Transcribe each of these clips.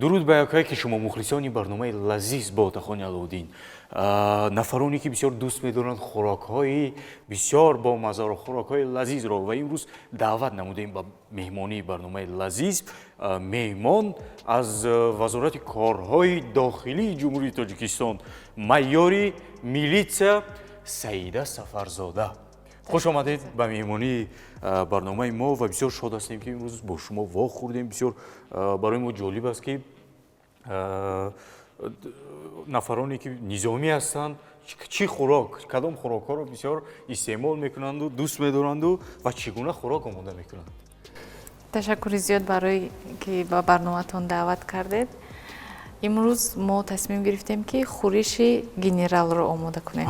Дуруд ба якое ки шумо, мухлисони барномаи «Лазиз» бо Отахони Алоуддин, нафароне ки бисёр дӯст медоранд хӯрокҳои бисёр бомаззаро, хӯрокҳои лазизро. Ва имрӯз даъват намудем ба меҳмонии барномаи «Лазиз» меҳмон аз Вазорати корҳои дохилии Ҷумҳурии Тоҷикистон, майори милитсия Саида Сафарзода. Хуш омадед ба меҳмонии барномаи мо ва бисёр шод ҳастем, ки имрӯз бо шумо вохӯрдем. Бисёр барои мо ҷолиб аст, ки нафароне ки низомӣ ҳастанд, чӣ хӯрок, кадом хӯрокҳоро бисёр истеъмол мекунанду дӯст медоранду ва чӣ гуна хӯрок омода мекунанд. Ташаккури зиёд барои ки ба барноматон даъват кардед. Имрӯз мо тасмим гирифтем, ки хӯриши генералро омода кунем.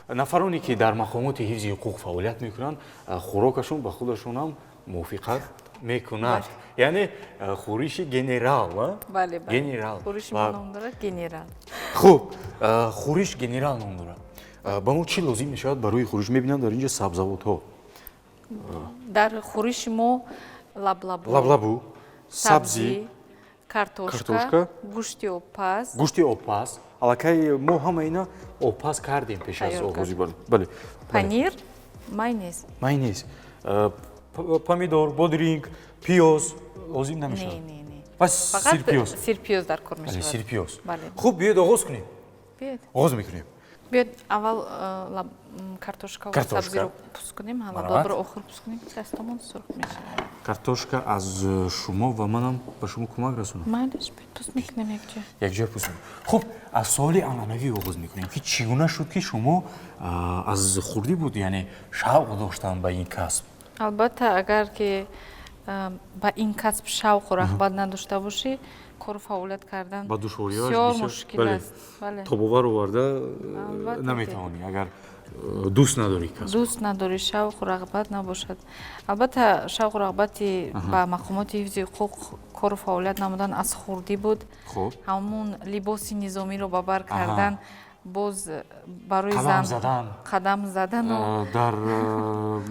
Нафароне ки дар мақомоти ҳифзи ҳуқуқ фаъолият мекунанд, хӯрокашон ба худашонам мувофиқат мекунад, яъне хӯриши генерал. Бале. Генерал. Хӯриши мо ном дорад «Генерал». Хуб, хӯриш «Генерал» ном дорад. Ба мо чӣ лозим мешавад барои хӯриш? Мебинам, дар инҷо сабзавотҳо. Дар хӯриши мо лаблабу, лаблабу, сабзӣ, картошка, гӯшти обпаз. Гӯшти обпаз. Аллакай мо ҳама ина обпаз кардем пеш аз оғози. Бале. Панир, майонез. Майонез, помидор, бодринг, пиёз лозим намешавад? Не. Пас сирпиёз. Сирпиёз дар кор мешавад. Сирпиёз. Хуб, биёед, оғоз кунем. Биёед. Оғоз мекунем. Биёед, аввал картошка ва сабзиро пӯст кунем, лаблабро охир пӯст кунем, дастомон сурх мешавад. Картошка аз шумо ва манам ба шумо кӯмак расонам. Майлаш, пӯст мекунем якҷоя. Якҷоя пӯст. Хуб, аз суоли анъанавӣ оғоз мекунем, ки чӣ гуна шуд, ки шумо аз хурдӣ буд, яъне шавқ доштан ба ин касб? Албатта, агар ки ба ин касб шавқу рағбат надошта бошӣ, кору фаъолият кардан ба душвориҳояш бисёр мушкил аст, бале. Тобовар оварда наметавонӣ, агар дӯст надорӣ касб. Дӯст надорӣ, шавқу рағбат набошад. Албатта, шавқу рағбати ба мақомоти ҳифзи ҳуқуқ кору фаъолият намудан аз хурдӣ буд. Ҳамун либоси низомиро ба бар кардан, боз барои қадам задан, қадам задану дар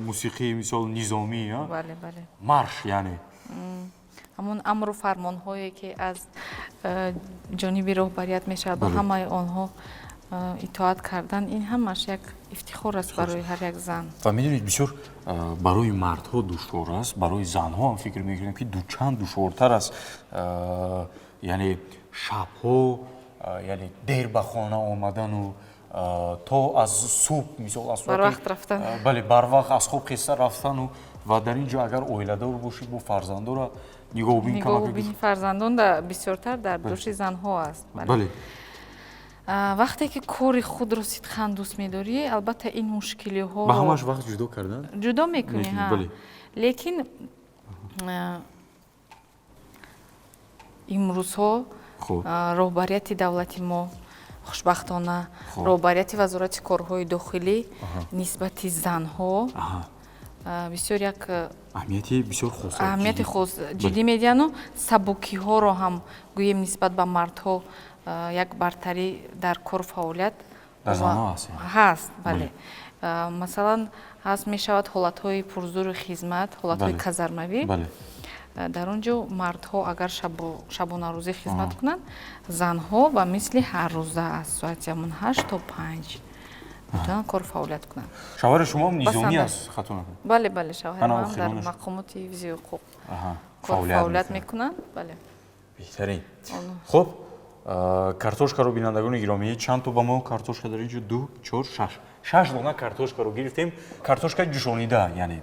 мусиқии, мисол, низомӣ. Бале, бале. Марш, яъне. Ҳамон амру фармонҳое, ки аз ҷониби роҳбарият мешавад, ба ҳамаи онҳо итоат кардан, ин ҳамаш як ифтихор аст барои ҳар як зан. Ва медонед, бисёр барои мардҳо душвор аст, барои занҳо ҳам фикр мекунем, ки дучанд душвортар аст, яъне шабҳо, яъне дер ба хона омадану то аз субҳ, мисол, аз барвақт рафтан. Бале, барвақт аз хоб хеста рафтану ва дар ин ҷо агар оиладор бошӣ, бо фарзандора нигоҳубин. Нигоҳубини фарзандон бисёртар дар дӯши занҳо аст. Бале. Вақте ки кори худро сидқан дӯст медорӣ, албатта, ин мушкилиҳоро ба ҳамаш вақт ҷудо кардан. Ҷудо мекунӣ, лекин имрӯзҳо роҳбарияти давлати мо, хушбахтона, роҳбарияти Вазорати корҳои дохилӣ нисбати занҳо бисёр як аҳамияти бисёр хос. Аҳамияти хос, ҷиддӣ медиҳану сабукиҳоро ҳам, гӯем, нисбат ба мардҳо як бартарӣ дар кору фаъолият ҳаст. Бале, масалан, ҳаст, мешавад ҳолатҳои пурзӯри хизмат, ҳолатҳои казармавӣ. Дар он ҷо мардҳо агар шабонарӯзӣ хизмат кунанд, занҳо ба мисли ҳаррӯза аз соати ҳамон 8 то 5 метавонанд кору фаъолият кунанд. Шавҳари шумо низомӣ аст, хато накунам? Бале, бале, шавҳари ман дар мақомоти ҳифзи ҳуқуқ кору фаъолият мекунанд, бале. Беҳтарин. Хуб, картошкаро, бинандагони гиромӣ, чанд то ба мо картошка дар инҷо? Ду, чор, шаш, шаш дона картошкаро гирифтем. Картошка ҷӯшонида, яъне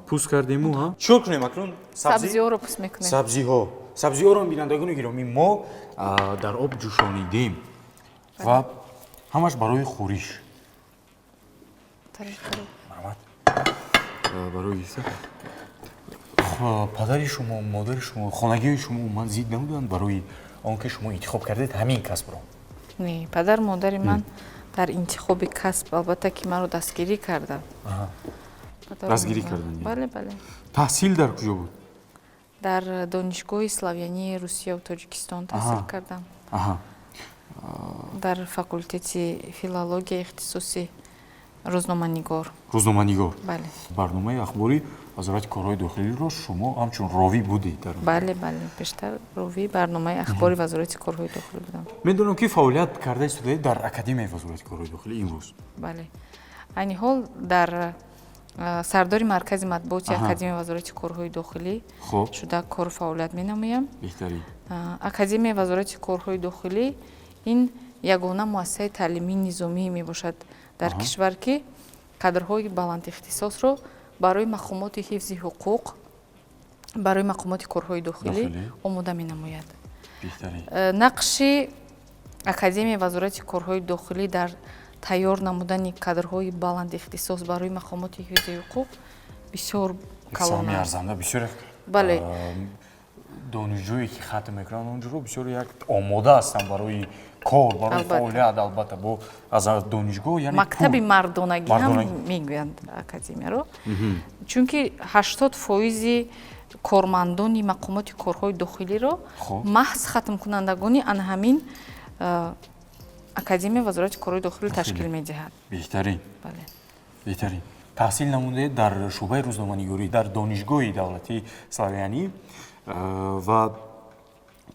пӯст кардему. Ҳа, чикор кунем акнун? Сабзиҳоро пӯст мекунем. Сабзиҳо. Сабзиҳоро, бинандагони гиромӣ, мо дар об ҷӯшонидем ва ҳамаш барои хӯриш. Марҳамат, барои гирифта. Падари шумо, модари шумо, хонагиҳои шумо умуман зид набуданд барои он ки шумо интихоб кардед ҳамин касбро? Не, падару модари ман дар интихоби касб, албатта, ки маро дастгирӣ карданд. Дастгирӣ карданд. Бале, бале. Таҳсил дар куҷо буд? Дар Донишгоҳи славянии Русияву Тоҷикистон таҳсил кардам, дар факултети филология, ихтисоси Рӯзноманигор. Рӯзноманигор. Бале. Барномаи ахбори Вазорати корҳои дохилиро шумо ҳамчун ровӣ будед дар Бале, бале, бештар ровии барномаи ахбори Вазорати корҳои дохилӣ будам. Медонам, ки фаъолият карда истодаед дар Академияи Вазорати корҳои дохилӣ имрӯз. Бале, айни ҳол дар сардори маркази матбуоти Академияи Вазорати корҳои дохилӣ шуда кору фаъолият менамоям. Беҳтарин. Академияи Вазорати корҳои дохилӣ ин ягона муассисаи таълимии низомӣ мебошад дар кишвар, ки кадрҳои баландихтисосро барои мақомоти ҳифзи ҳуқуқ, барои мақомоти корҳои дохилӣ омода менамояд. Нақши Академияи Вазорати корҳои дохилӣ дар тайёр намудани кадрҳои баландихтисос барои мақомоти ҳифзи ҳуқуқ бисёр калон аст. Бисёр. Бале. Донишҷӯе, ки хатм мекунанд онҷоро, бисёр як омода ҳастанд барои кор, барои фаъолият. Албатта, бо аз донишгоҳ, яъне мактаби мардонагӣ ҳам мегӯянд академияро, чунки 80 фоизи кормандони мақомоти корҳои дохилиро маҳз хатмкунандагони ана ҳамин Академияи Вазорати корҳои дохилӣ ташкил медиҳад. Беҳтарин, беҳтарин. Таҳсил намудаед дар шӯъбаи рӯзноманигорӣ дар Донишгоҳи давлатии славянӣ ва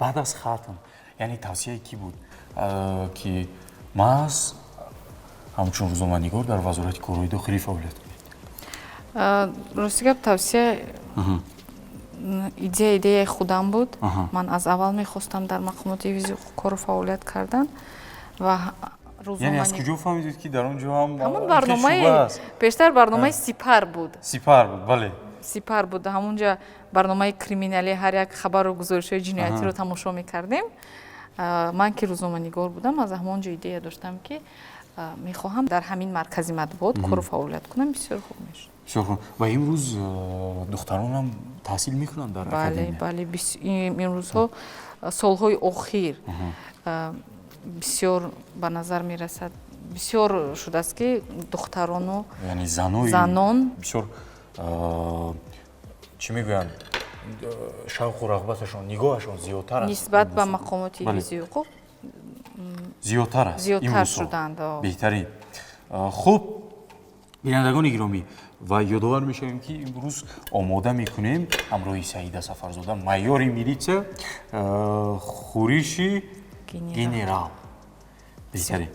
баъд аз хатм, яъне тавсияи кӣ буд, ки маҳз ҳамчун рӯзноманигор дар Вазорати корҳои дохилӣ фаъолият кунед? Рости гап, тавсия, идея идеяи худам буд. Ман аз аввал мехостам дар мақомоти ҳифзи ҳуқуқ кору фаъолият кардан ва Яъне аз куҷо фаҳмидед, ки дар он ҷо ҳам ҳамон барномаи пештар, барномаи «Сипар» буд. «Сипар» буд, бале. «Сипар» буд. Ҳамонҷа барномаи криминалӣ, ҳар як хабару гузоришҳои ҷиноятиро тамошо мекардем. Ман ки рӯзноманигор будам, аз ҳамон ҷо идея доштам, ки мехоҳам дар ҳамин маркази матбуот кору фаъолият кунам, бисёр хуб мешуд. Бисёр хуб. Ва имрӯз духтаронам таҳсил мекунанд дар Бале, бале, имрӯзҳо, солҳои охир бисёр ба назар мерасад, бисёр шудааст, ки духтарону Яъне занои занон. Бисёр, чӣ мегӯянд, шавқу рағбаташон, нигоҳашон зиёдтар аст. Нисбат ба мақомоти ҳифзи ҳуқуқ Зиёдтар аст. Зиёдтар шуданд. Беҳтарин. Хуб, бинандагони гиромӣ, ва ёдовар мешавем, ки имрӯз омода мекунем ҳамроҳи Саида Сафарзода, майори милитсия, хӯриши генерал. Беҳтарин.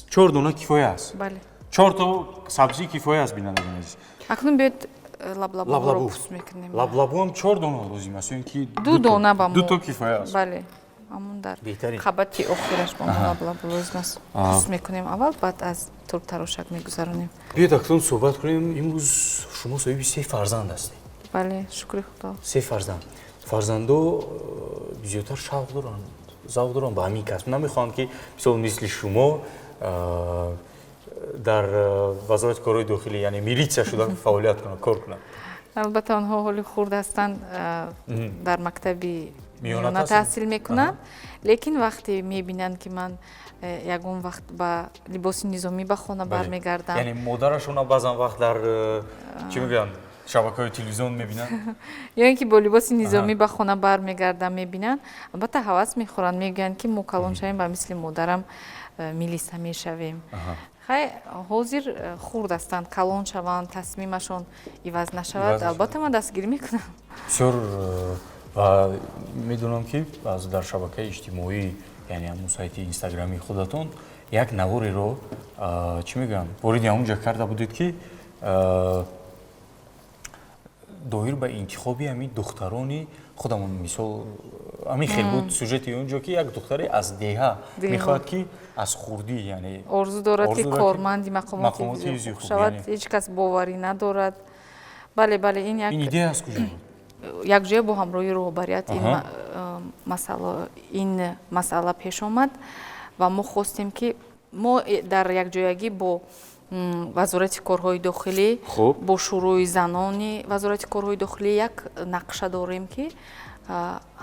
Чор дона кифоя аст. Бале. Чорто сабзӣ кифоя аст, бинандагони азиз. Акнун биёед, лаблабуро пӯст мекунем. Лаблабуам чор дона лозим аст ё ин ки Ду дона ба мо. Дуто кифоя аст. Бале, ҳамон дар қабати охираш ба мо лаблабу лозим аст. Пӯст мекунем аввал, баъд аз турбтарошак мегузаронем. Биёед, акнун суҳбат кунем. Имрӯз шумо соҳиби се фарзанд ҳастед. Бале, шукри Худо. Се фарзанд. Фарзандо бисёртар шавқ доранд, завқ доранд ба ҳамин касб, намехоҳанд, ки мисол мисли шумо дар Вазорати корҳои дохилӣ, яъне милитсия шуда фаъолият кунанд, кор кунанд? Албатта, онҳо ҳоли хурд ҳастанд, дар мактаби миёна таҳсил мекунанд, лекин вақте мебинанд, ки ман ягон вақт ба либоси низомӣ ба хона бармегардам. Яъне модарашона баъзан вақт дар, чӣ мегӯянд, шабакаҳои телевизион мебинанд. Ё ин ки бо либоси низомӣ ба хона бармегардам, мебинанд, албатта, ҳавас мехӯранд, мегӯянд, ки мо калон шавем, ба мисли модарам милиса мешавем. Хай, ҳозир хурд ҳастанд, калон шаванд, тасмимашон иваз нашавад, албатта, ман дастгирӣ мекунам. Бисёр. Ва медонам, ки аз дар шабакаи иҷтимоӣ, яъне ҳамун сайти инстаграмии худатон, як навореро, чӣ мегӯям, вориди ҳамунҷа карда будед, ки доир ба интихоби ҳамин духтарони худамон, мисол, ҳамин хел буд сюжети он ҷо, ки як духтаре аз деҳа мехоҳад, ки аз хурдӣ, яъне Орзу дорад, ки корманди мақомоти ҳуқуқ шавад, ҳеҷ кас боварӣ надорад. Бале, бале, ин як Ин идея аз куҷо буд? Якҷоя бо ҳамроҳи роҳбарият ин масъала пеш омад ва мо хостем, ки мо дар якҷоягӣ бо Вазорати корҳои дохилӣ, бо Шӯрои занони Вазорати корҳои дохилӣ як нақша дорем, ки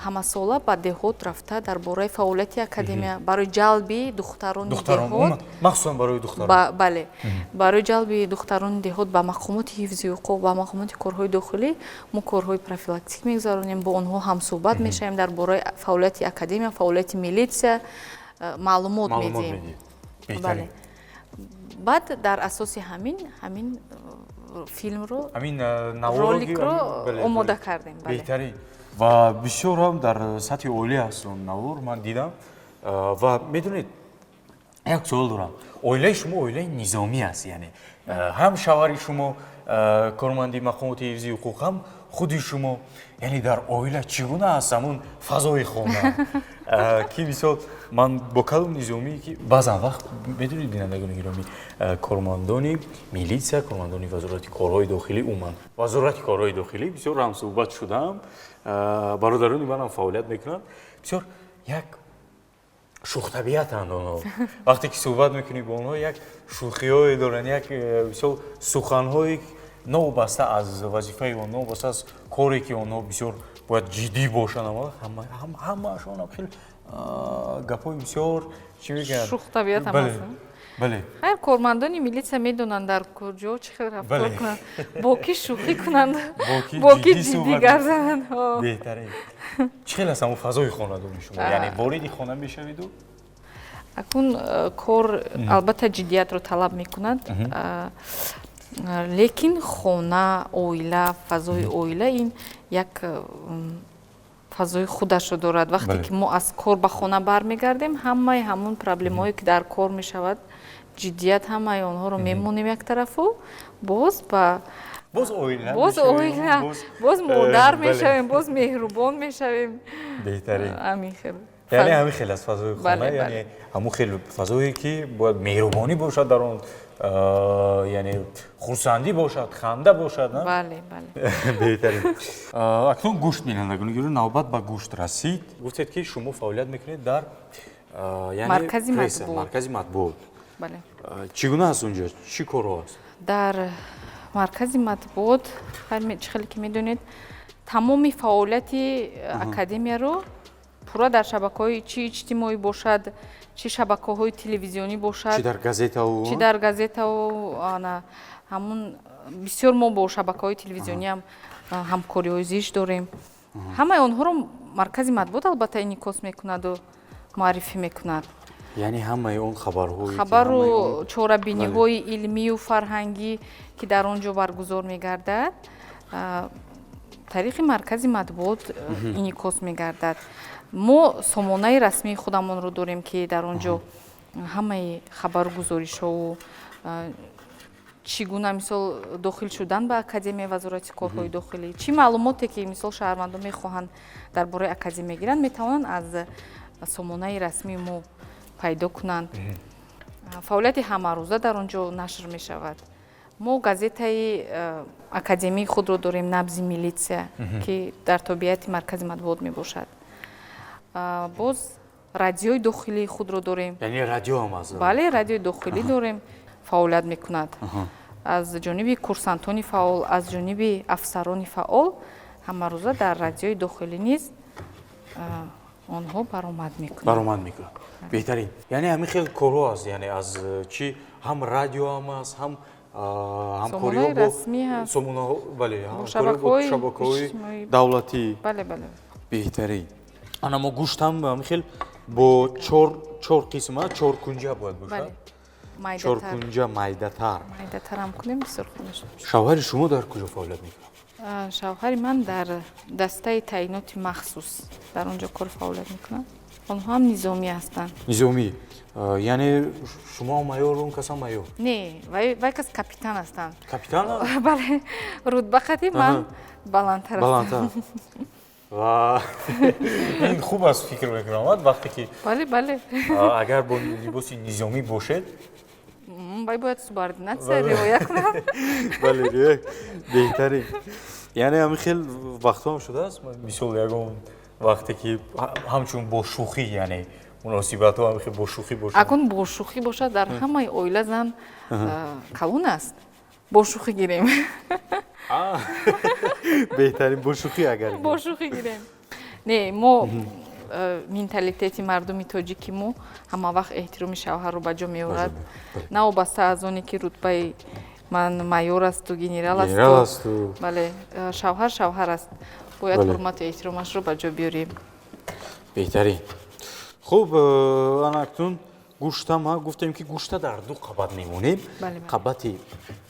ҳамасола ба деҳот рафта, дар бораи фаъолияти академия барои ҷалби духтарони деҳот Махсусан барои духтарон. Бале, барои ҷалби духтарони деҳот ба мақомоти ҳифзи ҳуқуқ, ба мақомоти корҳои дохилӣ мо корҳои профилактик мегузаронем, бо онҳо ҳамсӯҳбат мешавем, дар бораи фаъолияти академия, фаъолияти милитсия маълумот медиҳем. Бале. Баъд дар асоси ҳамин филмро, ҳамин роликро омода кардем. Беҳтарин ва бисёр ҳам дар сатҳи олӣ аст он навор, ман дидам. Ва медонед, як суол дорам: оилаи шумо оилаи низомӣ аст, яъне ҳам шавҳари шумо корманди мақомоти ҳифзи ҳуқуқ, ҳам худи шумо. Яъне дар оила чӣ гуна аст ҳамун фазои хона, ки мисол ман бо калом низомӣ, ки баъзан вақт, медонед, бинандагони гиромӣ, кормандони милитсия, кормандони Вазорати корҳои дохилӣ, умуман Вазорати корҳои дохилӣ бисёр ҳамсӯҳбат шудаам, бародарони манам фаъолият мекунанд, бисёр як шӯхтабиатанд онҳо. Вақте ки суҳбат мекунӣ бо онҳо, як шӯхиҳое доранд, як мисол суханҳое, новобаста аз вазифаи онҳо, новобаста аз коре ки онҳо бисёр бояд ҷиддӣ бошанд, ҳамаашон хеле гапҳои бисёр, чӣ мегӯянд. Шӯхтабиат. Бале. Хайр, кормандони милитсия медонанд, дар куҷо чӣ хел рафтор кунанд, бо кӣ шӯхӣ кунанд, бо кӣ ҷиддӣ гап зананд. Беҳтарин. Чӣ хел аст ҳамун фазои хонадони шумо? Яъне вориди хона мешавиду? Акун кор албатта ҷиддиятро талаб мекунад, лекин хона, оила, фазои оила ин як фазои худашро дорад. Вақте ки мо аз кор ба хона бармегардем, ҳамаи ҳамун проблемаҳое, ки дар кор мешавад, ҷиддият, ҳамаи онҳоро мемонем як тарафу, боз ба боз оила. Боз оила, боз модар мешавем, боз меҳрубон мешавем. Беҳтарин. Ҳамин хел. Яъне ҳамин хел аст фазои хона, яъне ҳамун хел фазое, ки бояд меҳрубонӣ бошад дар он, яъне хурсандӣ бошад, ханда бошад. Бале, бале. Беҳтарин. Акнун гӯшт, бинандагони гиромӣ, навбат ба гӯшт расид. Гуфтед, ки шумо фаъолият мекунед дар маркази матбуот. Маркази матбуот. Бале. Чӣ гуна аст унҷо, чӣ корҳо аст? Дар маркази матбуот, чӣ хеле ки медонед, тамоми фаъолияти академияро пурра дар шабакаҳои чӣ иҷтимоӣ бошад, чӣ шабакаҳои телевизионӣ бошад, чӣ дар газетау. Чӣ дар газетау, ана ҳамун бисёр мо бо шабакаҳои телевизиониам ҳамкориҳои зич дорем. Ҳамаи онҳоро маркази матбуот албатта инъикос мекунаду муаррифӣ мекунад. Яъне ҳамаи он хабарҳое. Хабару чорабиниҳои илмию фарҳангӣ, ки дар он ҷо баргузор мегардад, тариқи маркази матбуот инъикос мегардад. Мо сомонаи расмии худамонро дорем, ки дар он ҷо ҳамаи хабару гузоришҳову чӣ гуна, мисол, дохил шудан ба академияи Вазорати корҳои дохилӣ, чӣ маълумоте ки, мисол, шаҳрвандон мехоҳанд дар бораи академия гиранд, метавонанд аз сомонаи расмии мо пайдо кунанд. Фаъолияти ҳамарӯза дар он ҷо нашр мешавад. Мо газетаи академии худро дорем, «Набзи милитсия», ки дар тобеияти маркази матбуот мебошад. Боз радиои дохилии худро дорем. Яъне радио ҳам аст? Бале, радиои дохилӣ дорем, фаъолият мекунад. Аз ҷониби курсантони фаъол, аз ҷониби афсарони фаъол ҳамарӯза дар радиои дохилӣ низ онҳо баромад мекунанд. Баромад мекунанд, беҳтарин. Яъне ҳамин хел корҳо аст, яъне аз чӣ ҳам радио ҳам аст, ҳам ҳамкориҳо бо сомонаҳо, бале, ҳамкориҳо бо шабакаҳои давлатӣ. Бале, бале. Беҳтарин. Ана мо гӯштам ҳамин хел бо чор қисма, чор кунҷа бояд бошад, чоркунҷа, майдатар. Майдатарам кунем, бисёр хуб мешавад. Шавҳари шумо дар куҷо фаъолият мекунад? Шавҳари ман дар дастаи таъиноти махсус, дар он ҷо кор фаъолият мекунад. Онҳо ҳам низомӣ ҳастанд. Низомӣ, яъне шумо майор, он касам майор? Не, вай кас капитан ҳастанд. Капитан? Бале, рутба қати ман баландтар. Баландтар. Ва ин хуб аст, фикр мекунам, вақте ки Бале, бале. агар бо либоси низомӣ бошед. Вай бояд субординатсия риоя кунад. Бале, беҳтарин. Яъне ҳамин хел вақтҳоам шудааст, мисол, ягон вақте ки ҳамчун бо шӯхӣ, яъне муносибатҳо ҳамин хел бо шӯхӣ бошад? Акун бо шӯхӣ бошад, дар ҳамаи оила зан калон аст. Бо шӯхӣ гирем. Беҳтарин, бо шӯхӣ агар. Бо шӯхӣ гирем. Не, мо менталитети мардуми тоҷики мо ҳама вақт эҳтироми шавҳарро ба ҷо меорад, навобаста аз оне ки рутбаи ман майор асту генерал асту. Бале, шавҳар шавҳар аст, бояд ҳурмату эҳтиромашро ба ҷо биёрем. Беҳтарин. Хуб, ана акнун Гӯштам гуфтем, ки гӯшта дар ду қабат мемонем. Қабати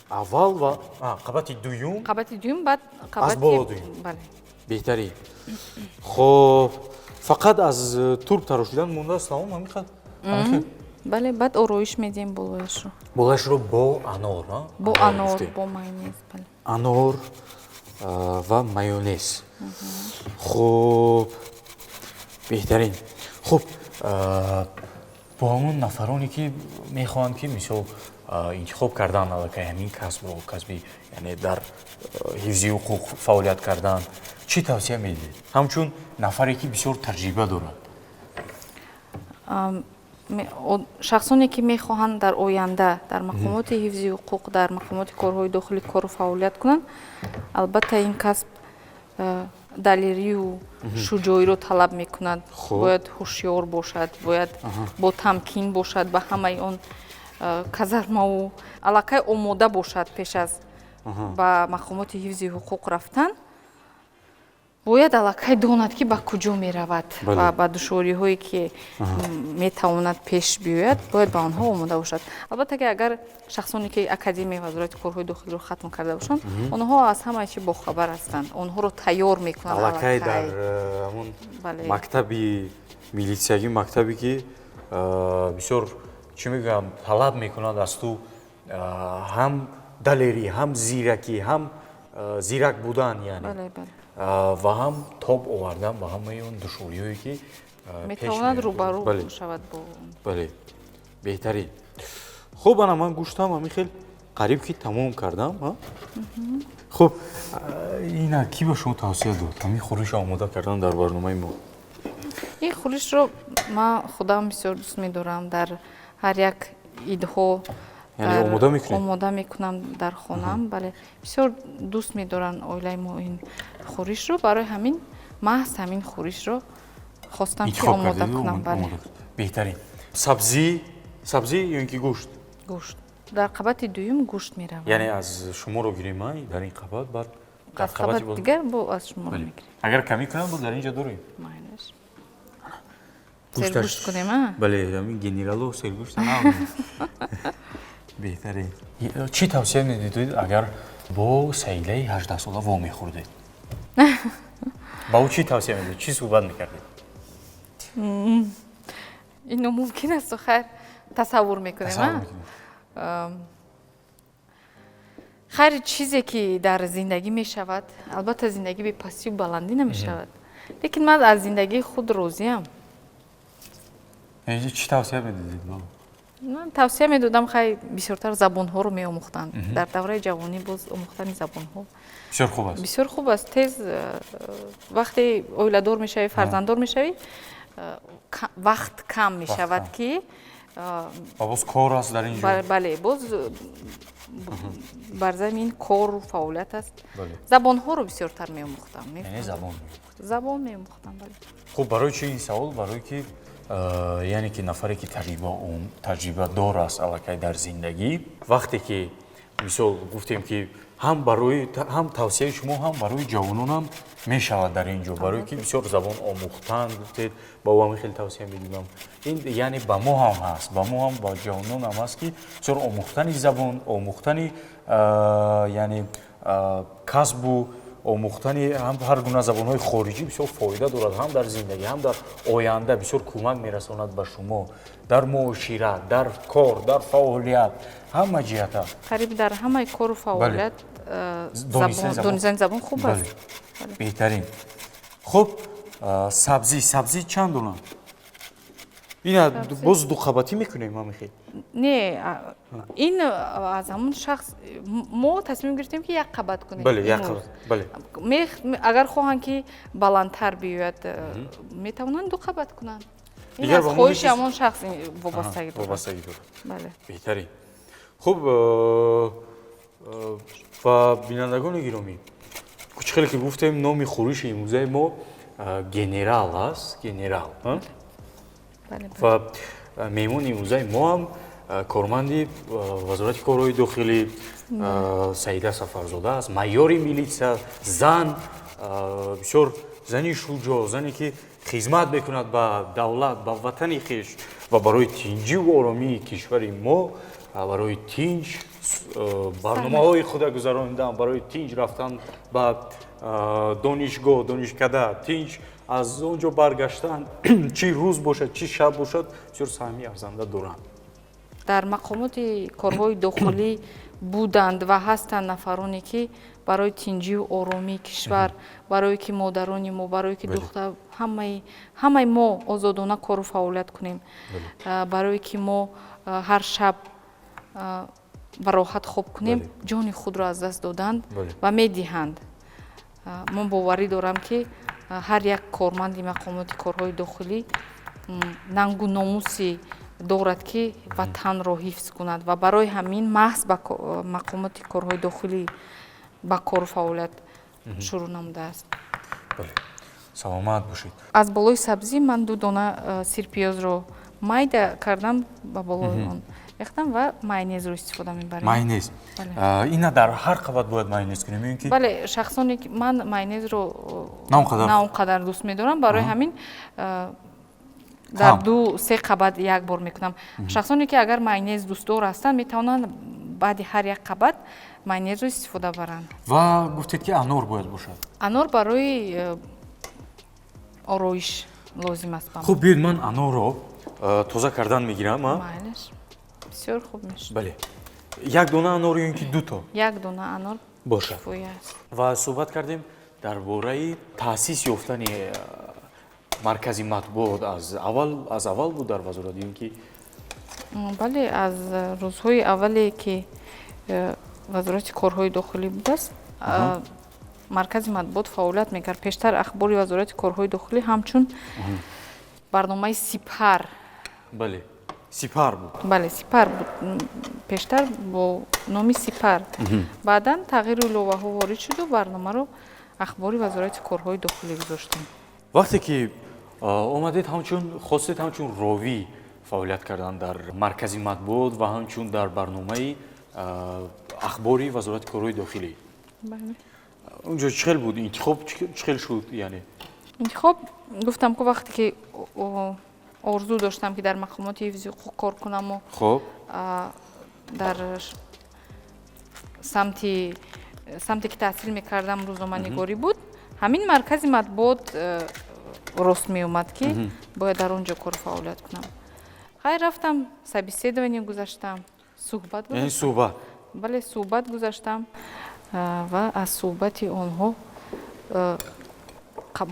аввал ва қабати дуюм. Қабати дуюм, баъд аз боло дуюм. Беҳтарин. Хоб, фақат аз турб тарошидан мондааст, тамом, ҳамин қадр. Бале, баъд ороиш медиҳем болояшро. Болояшро бо анор. Бо анор, бо майонез, бале. Анор ва майонез. Хуб, беҳтарин. Хуб, бо ҳамон нафароне, ки мехоҳанд, ки мисол интихоб кардан аллакай ҳамин касбро, касби, яъне дар ҳифзи ҳуқуқ фаъолият кардан, чӣ тавсия медиҳед, ҳамчун нафаре, ки бисёр таҷриба дорад? Шахсоне, ки мехоҳанд дар оянда дар мақомоти ҳифзи ҳуқуқ, дар мақомоти корҳои дохилӣ кору фаъолият кунанд, албатта, ин касб далерию шуҷоиро талаб мекунад. Бояд ҳушёр бошад, бояд бо тамкин бошад, ба ҳамаи он казармаву аллакай омода бошад. Пеш аз ба мақомоти ҳифзи ҳуқуқ рафтан бояд аллакай донад, ки ба куҷо меравад ва ба душвориҳое, ки метавонад пеш биёяд, бояд ба онҳо омода бошад. Албатта, ки агар шахсоне, ки Академияи Вазорати корҳои дохилиро хатм карда бошанд, онҳо аз ҳамаи чи бохабар ҳастанд, онҳоро тайёр мекунанд. Аллакай дар ҳамон мактаби милитсиягӣ, мактабе, ки бисёр, чӣ мегӯям, талаб мекунад аз ту ҳам далерӣ, ҳам зиракӣ, ҳам зирак будан, яъне, ва ҳам тоб овардан ба ҳамаи он душвориҳое, ки метавонад рӯбарӯ шавад бо. Бале, беҳтарин. Хуб, ана ман гӯштам ҳамин хел қариб ки тамом кардам. Хуб, ина кӣ ба шумо тавсия дод ҳамин хӯришро омода кардан дар барномаи мо? Ин хӯришро ман худам бисёр дӯст медорам. Дар ҳар як идҳо Яъне омода мекунед? Омода мекунам дар хонаам, бале. Бисёр дӯст медоранд оилаи мо ин хӯришро, барои ҳамин маҳз ҳамин хӯришро хостам, ки омода кунам, бале. Беҳтарин. Сабзӣ, сабзӣ ё ин ки гӯшт? Гӯшт. Дар қабати дуюм гӯшт меравад. Яъне аз шуморо гирем, дар ин қабат, баъд аз қабати дигар бо аз шуморо мегирем. Агар камӣ кунам, боз дар ин ҷо дорем. Майлаш, сергӯшт кунем, а? Бале, ҳамин генерало сергӯшт. Беҳтарин. Чӣ тавсия медидед, агар бо Саидаи 18-сола вомехӯрдед? Ба ӯ чӣ тавсия медидед, чӣ суҳбат мекардед? Ин номумкин асту. Хайр, тасаввур мекунем. Хайр, чизе, ки дар зиндагӣ мешавад, албатта, зиндагӣ бепастию баландӣ намешавад, лекин ман аз зиндагии худ розиам. Чӣ тавсия медидед? Ман тавсия медодам, хай, бисёртар забонҳоро меомӯхтанд. Дар давраи ҷавонӣ боз омӯхтани забонҳо бисёр хуб аст. Бисёр хуб аст. Тез вақте оиладор мешавӣ, фарзанддор мешавӣ, вақт кам мешавад, ки Ва боз кор аст дар ин ҷо. Бале, боз бар замин кору фаъолият аст. Забонҳоро бисёртар меомӯхтам. Яъне забон. Забон меомӯхтам, бале. Хуб, барои чи ин савол? Барое ки, яъне ки нафаре, ки таҷрибадор аст аллакай дар зиндагӣ, вақте ки мисол гуфтем, ки ҳам барои ҳам тавсияи шумо, ҳам барои ҷавононам мешавад дар ин ҷо, барое ки бисёр забон омӯхтан гуфтед, ба ӯ ҳамин хеле тавсия медидам. Ин яъне ба мо ҳам ҳаст, ба мо ҳам, ба ҷавонон ҳам ҳаст, ки бисёр омӯхтани забон, омӯхтани, яъне касбу омӯхтани ҳар гуна забонҳои хориҷӣ бисёр фоида дорад, ҳам дар зиндагӣ, ҳам дар оянда бисёр кӯмак мерасонад ба шумо дар муошират, дар кор, дар фаъолият, ҳама ҷиҳата. Қариб дар ҳамаи кору фаъолият донистани забон хуб аст. Беҳтарин. Хуб, сабзӣ, сабзӣ чанд дона? Ина боз дуқабатӣ мекунем ҳамихел? Не, ин аз ҳамон шахс. Мо тасмим гирифтем, ки як қабат кунем. Бале, як қабат, бале. Агар хоҳанд, ки баландтар биёяд, метавонанд ду қабат кунанд. Ин аз хоҳиши ҳамон шахс вобастагӣ дорад. Вобастагӣ дорад. Бале. Беҳтарин. Хуб, ва бинандагони гиромӣ, чӣ хеле ки гуфтем, номи хӯриши имрӯзаи мо генерал аст, генерал. Ва меҳмони имрӯзаи мо ҳам корманди Вазорати корҳои дохилӣ Саида Сафарзода аст, майори милитсия, зан, бисёр Зани шуҷоъ, зане ки хизмат мекунад ба давлат, ба ватани хеш ва барои тинҷиву оромии кишвари мо, барои тинҷ барномаҳои худа гузаронидан, барои тинҷ рафтан ба донишгоҳ, донишкада, тинҷ аз он ҷо баргаштан, чӣ рӯз бошад, чӣ шаб бошад, бисёр саҳми арзанда доранд. Дар мақомоти корҳои дохилӣ буданд ва ҳастанд нафароне, ки барои тинҷиву оромии кишвар, барое ки модарони мо, барое ки духтар, ҳамаи мо озодона кору фаъолият кунем, барое ки мо ҳар шаб ба роҳат хоб кунем, ҷони худро аз даст доданд ва медиҳанд. Ман боварӣ дорам, ки ҳар як корманди мақомоти корҳои дохилӣ нангу номуси дорад, ки ватанро ҳифз кунад, ва барои ҳамин маҳз ба мақомоти корҳои дохилӣ ба кору фаъолият шурӯъ намудааст. Саломат бошед. Аз болои сабзӣ ман ду дона сирпиёзро майда кардам, ба болои он рехтам ва майонезро истифода мебарем. Майонез ина дар ҳар қабат бояд майонез кунем ё ин ки? Бале, шахсоне ки, ман майонезро на он қадар на он қадар дӯст медорам, барои ҳамин дар ду се қабат як бор мекунам. Шахсоне ки агар майонез дӯстдор ҳастанд, метавонанд баъди ҳар як қабат майонезро истифода баранд. Ва гуфтед, ки анор бояд бошад. Анор барои ороиш лозим аст. Хуб, биёед, ман анорро тоза кардан мегирам. Майлаш, бисёр хуб мешуд. Бале, як дона анор ё ин ки дуто? Як дона анор бошад. Кифоя аст. Ва суҳбат кардем дар бораи таъсис ёфтани маркази матбуот. Аз аввал буд дар вазорат ё ин ки? Бале, аз рӯзҳои аввале ки Вазорати корҳои дохилӣ будааст, маркази матбуот фаъолият мекард. Пештар Ахбори Вазорати корҳои дохилӣ ҳамчун барномаи «Сипар». Бале, «Сипар» буд. Бале, «Сипар» буд пештар, бо номи «Сипар». Баъдан тағйиру иловаҳо ворид шуду барномаро Ахбори Вазорати корҳои дохилӣ гузоштем. Вақте ки омадед, ҳамчун хостед ҳамчун ровӣ фаъолият кардан дар маркази матбуот ва ҳамчун дар барномаи Ахбори Вазорати корҳои дохилӣ, унҷо чӣ хел буд интихоб, чӣ хел шуд яъне? Интихоб, гуфтам ку, вақте ки орзу доштам, ки дар мақомоти ҳифзи ҳуқуқ кор кунаму дар самте ки таҳсил мекардам, рӯзноманигорӣ буд, ҳамин маркази матбуот рост меомад, ки бояд дар он ҷо кору фаъолият кунам. Хайр, рафтам, собеседование гузаштам, суҳбат. Яъне суҳбат. Бале, суҳбат гузаштам ва аз суҳбати онҳо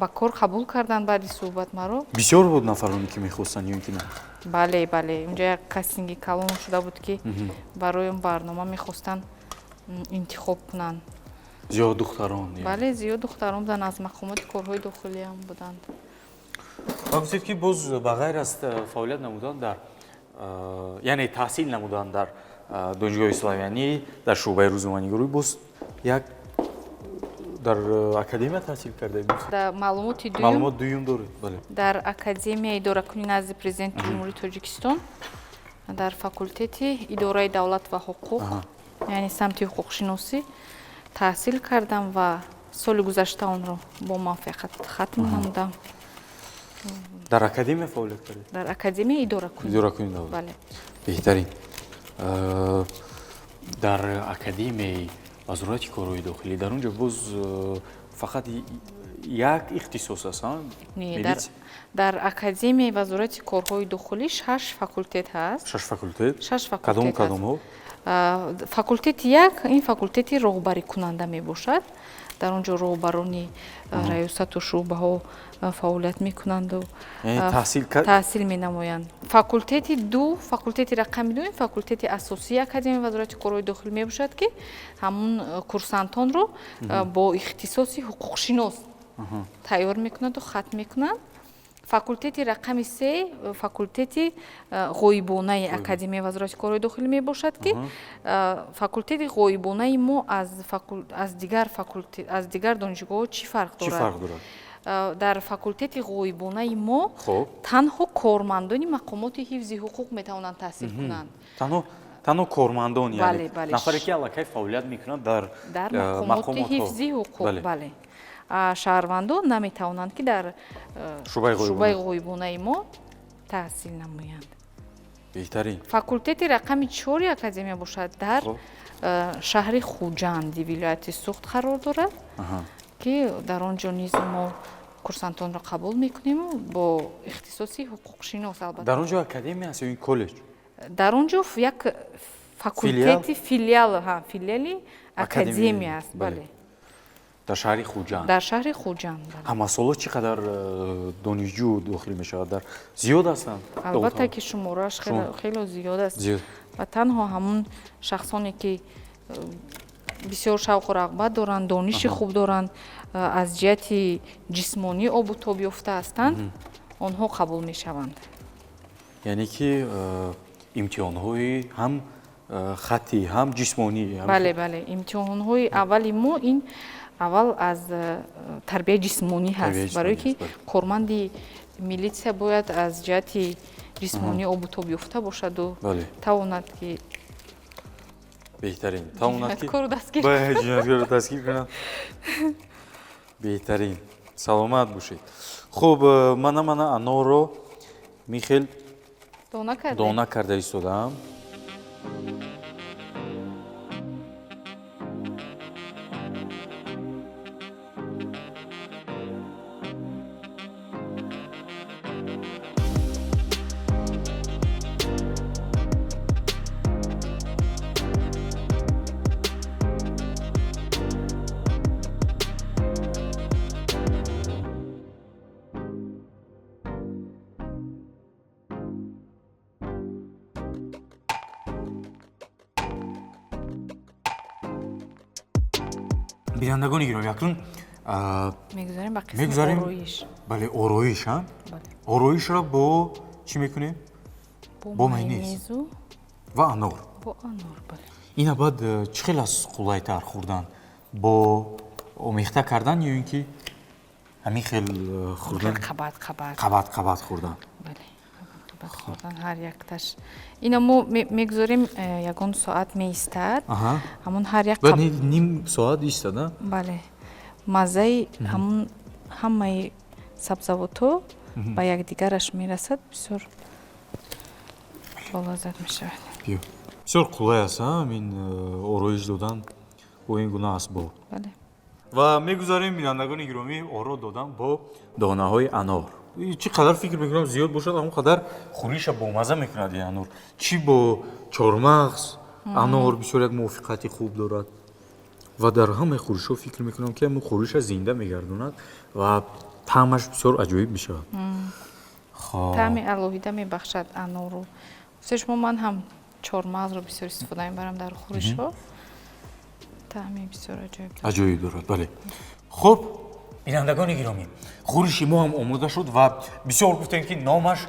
ба кор қабул карданд, баъди суҳбат маро. Бисёр буд нафароне, ки мехостанд, ё ин ки на? Бале, унҷо як кастинги калон шуда буд, ки барои он барнома мехостанд интихоб кунанд. Зиёд духтарон? Бале, зиёд духтарон буданд, аз мақомоти корҳои дохилиам буданд. Ва гуфтед, ки боз ба ғайр аз фаъолият намудан дар, яъне таҳсил намудан дар Донишгоҳи славянӣ дар шӯъбаи рӯзноманигорӣ, боз як дар академия таҳсил кардаед? Маълумоти дуюм. Маълумот дуюм доред, бале. Дар Академияи идоракунӣ назди Президенти Ҷумҳурии Тоҷикистон, дар факултети идораи давлат ва ҳуқуқ, яъне самти ҳуқуқшиносӣ таҳсил кардам ва соли гузашта онро бо муваффақият хатм намудам. Дар академия фаъолият кардед? Дар Академияи идоракунӣ. Идоракунӣ давлат. Бале. Беҳтарин. Дар Академияи Вазорати корҳои дохилӣ, дар он ҷо боз фақат як ихтисос аст? Не, дар Академияи Вазорати корҳои дохилӣ шаш факултет ҳаст. Шаш факултет. Шаш факултет. Кадом, кадомҳо? Факултети як ин факултети роҳбарикунанда мебошад. Дар он ҷо роҳбарони раёсату шӯъбаҳо фаъолият мекунанду таҳсил менамоянд. Факултети ду, факултети рақами ду, ин факултети асосии Академияи Вазорати корҳои дохилӣ мебошад, ки ҳамун курсантонро бо ихтисоси ҳуқуқшинос тайёр мекунаду хатм мекунанд. Факултети рақами се факултети ғоибонаи Академияи Вазорати корҳои дохилӣ мебошад, ки факултети ғоибонаи мо аз дигар донишгоҳҳо чӣ фарқ дорад? Дар факултети ғоибонаи мо танҳо кормандони мақомоти ҳифзи ҳуқуқ метавонанд таҳсил кунанд. Танҳо кормандон, нафаре ки аллакай фаъолият мекунад дар дар мақомоти ҳифзи ҳуқуқ, бале. Шаҳрвандон наметавонанд, ки дар шӯъбаи ғоибонаи мо таҳсил намоянд. Беҳтарин. Факултети рақами 4 академия бошад, дар шаҳри Хуҷанди вилояти Суғд қарор дорад, ки дар он ҷо низ мо курсантонро қабул мекунем бо ихтисоси ҳуқуқшинос, албатта. Дар он ҷо академия аст ё ин коллеҷ? Дар он ҷо як факултети филиал, филиали академия аст, бале. Дар шаҳри Хуҷанд. Дар шаҳри Хуҷанд. Ҳамасола чӣ қадар донишҷӯ дохил мешавад? Дар зиёд ҳастанд? Албатта, ки шуморааш хело зиёд аст ва танҳо ҳамун шахсоне, ки бисёр шавқу рағбат доранд, дониши хуб доранд, аз ҷиҳати ҷисмонӣ обу тоб ёфта ҳастанд, онҳо қабул мешаванд. Яъне ки имтиҳонҳои ҳам хаттӣ, ҳам ҷисмонӣ? Бале, бале, имтиҳонҳои аввали мо ин аввал аз тарбияи ҷисмонӣ ҳаст, барое ки корманди милитсия бояд аз ҷиҳати ҷисмонӣ обу тоб ёфта бошаду тавонад, ки Беҳтарин, тавонад ки ҷинояткорро дастгир ҷинояткорро дастгир кунад. Беҳтарин, саломат бошед. Хуб, мана анорро михел дона карда истодаам. Бинандагони гиромӣ, акнун мегузарем ба қисми ороиш. Бале, ороиш. Ороишро бо чӣ мекунем? Бо майонез ва анор. Бо анор, бале. Ина баъд чӣ хел аст қулайтар хӯрдан? Бо омехта кардан ё ин ки ҳамин хел хӯрдан? Қабат қабат. Қабат қабат хӯрдан. Бале, қабат хӯрдан ҳар якташ. Ина мо мегузорем, ягон соат меистад. Ҳамон ҳар як Баъд ним соат истад, а? Бале. Маззаи ҳамон ҳамаи сабзавотҳо ба якдигараш мерасад, бисёр болаззат мешавад. Бисёр қулай аст ҳамин ороиш додан бо ин гуна асбоб. Бале. Ва мегузарем, бинандагони гиромӣ, оро додан бо донаҳои анор. Чӣ қадар фикр мекунам зиёд бошад, ҳамон қадар хӯриша бомазза мекунад ин анор. Чӣ бо чормағз анор бисёр як мувофиқати хуб дорад ва дар ҳамаи хӯришҳо фикр мекунам, ки ҳамин хӯриша зинда мегардонад ва таъмаш бисёр аҷоиб мешавад. Таъми алоҳида мебахшад анору. Гуфтед шумо, ман ҳам чормағзро бисёр истифода мебарам дар хӯришҳо. Таъми бисёр аҷоиб дорад. Аҷоиб дорад, бале. Хуб, бинандагони гиромӣ, хӯриши мо ҳам омода шуд ва бисёр гуфтем, ки номаш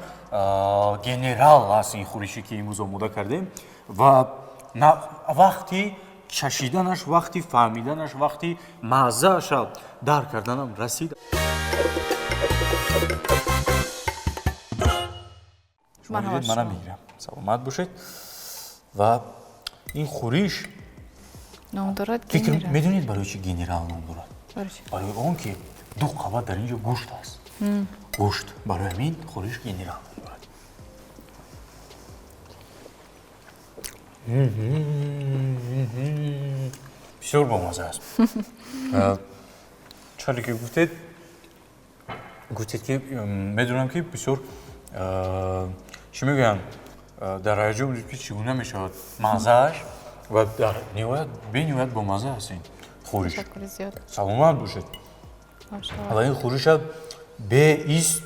генерал аст ин хӯрише, ки имрӯз омода кардем, ва вақти чашиданаш, вақти фаҳмиданаш, вақти маззааша дарк карданам расид. Манам мегирам. Саломат бошед. Ва ин хӯриш ном дорад. Фикр медонед, барои чӣ генерал ном дорад? Барои он ки ду қабат дар ин ҷо гӯшт аст, гӯшт. Барои ҳамин хӯриш генерал ном дорад. Бисёр бомазза аст. Чаре ки гуфтед, ки медонам, ки бисёр чӣ мегӯянд, дар ҳаяҷон будед, ки чӣ гуна мешавад маззааш, ва дар ниҳоят бениҳоят бомазза аст ин хӯриш. Саломат бошед. Ва ин хӯриша беист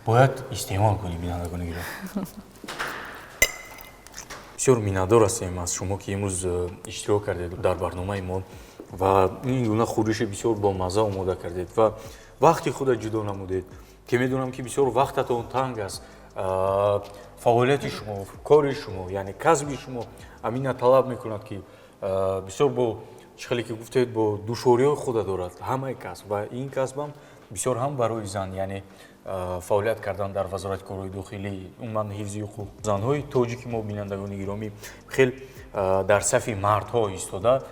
бояд истеъмол кунем, бинандагони гиромӣ. Бисёр миннатдор ҳастем аз шумо, ки имрӯз иштирок кардед дар барномаи мо ва ин гуна хӯриши бисёр бомазза омода кардед ва вақти худро ҷудо намудед, ки медонам, ки бисёр вақтатон танг аст. Фаъолияти шумо, кори шумо, яъне касби шумо ҳамина талаб мекунад, ки бисёр бо чӣ хеле ки гуфтед, бо душвориҳои худа дорад ҳамаи касб, ва ин касбам бисёр ҳам барои зан, яъне фаъолият кардан дар Вазорати корҳои дохилӣ, умуман ҳифзи ҳуқуқ занҳои тоҷики мо, бинандагони гиромӣ, хел дар сафи мардҳо истода,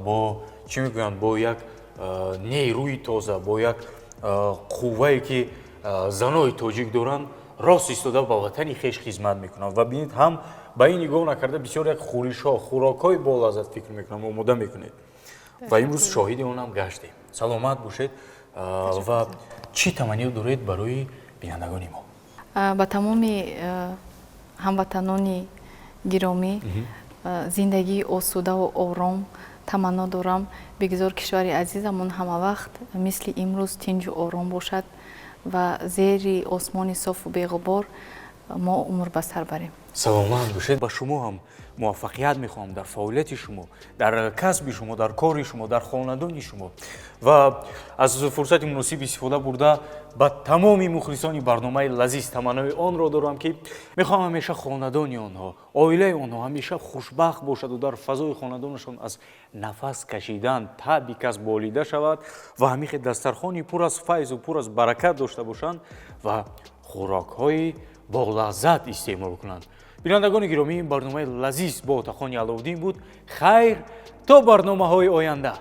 бо чӣ мегӯянд, бо як нерӯи тоза, бо як қуввае, ки занои тоҷик доранд, рост истода ба ватани хеш хизмат мекунанд. Ва бинед, ҳам ба ин нигоҳ накарда, бисёр як хӯришҳо, хӯрокҳои болаззат, фикр мекунам, омода мекунед ва имрӯз шоҳиди онам гаштем. Саломат бошед. Ва чӣ таманниё доред барои бинандагони мо? Ба тамоми ҳамватанони гиромӣ зиндагии осудаву ором таманно дорам. Бигзор кишвари азизамон ҳамавақт мисли имрӯз тинҷу ором бошад ва зери осмони софу беғубор мо умр ба сар барем. Саломат бошед. Ба шумо ҳам муваффақият мехоҳам дар фаъолияти шумо, дар касби шумо, дар кори шумо, дар хонадони шумо. Ва аз фурсати муносиб истифода бурда, ба тамоми мухлисони барномаи лазиз таманнои онро дорам, ки мехоҳам ҳамеша хонадони онҳо, оилаи онҳо ҳамеша хушбахт бошаду дар фазои хонадонашон аз нафас кашидан таъби кас болида шавад ва ҳамихе дастархони пур аз файзу пур аз баракат дошта бошанд ва хӯрокҳои болаззат истеъмол кунанд. Бинандагони гиромӣ, ин барномаи лазиз бо Отахони Аловуддин буд. Хайр, то барномаҳои оянда.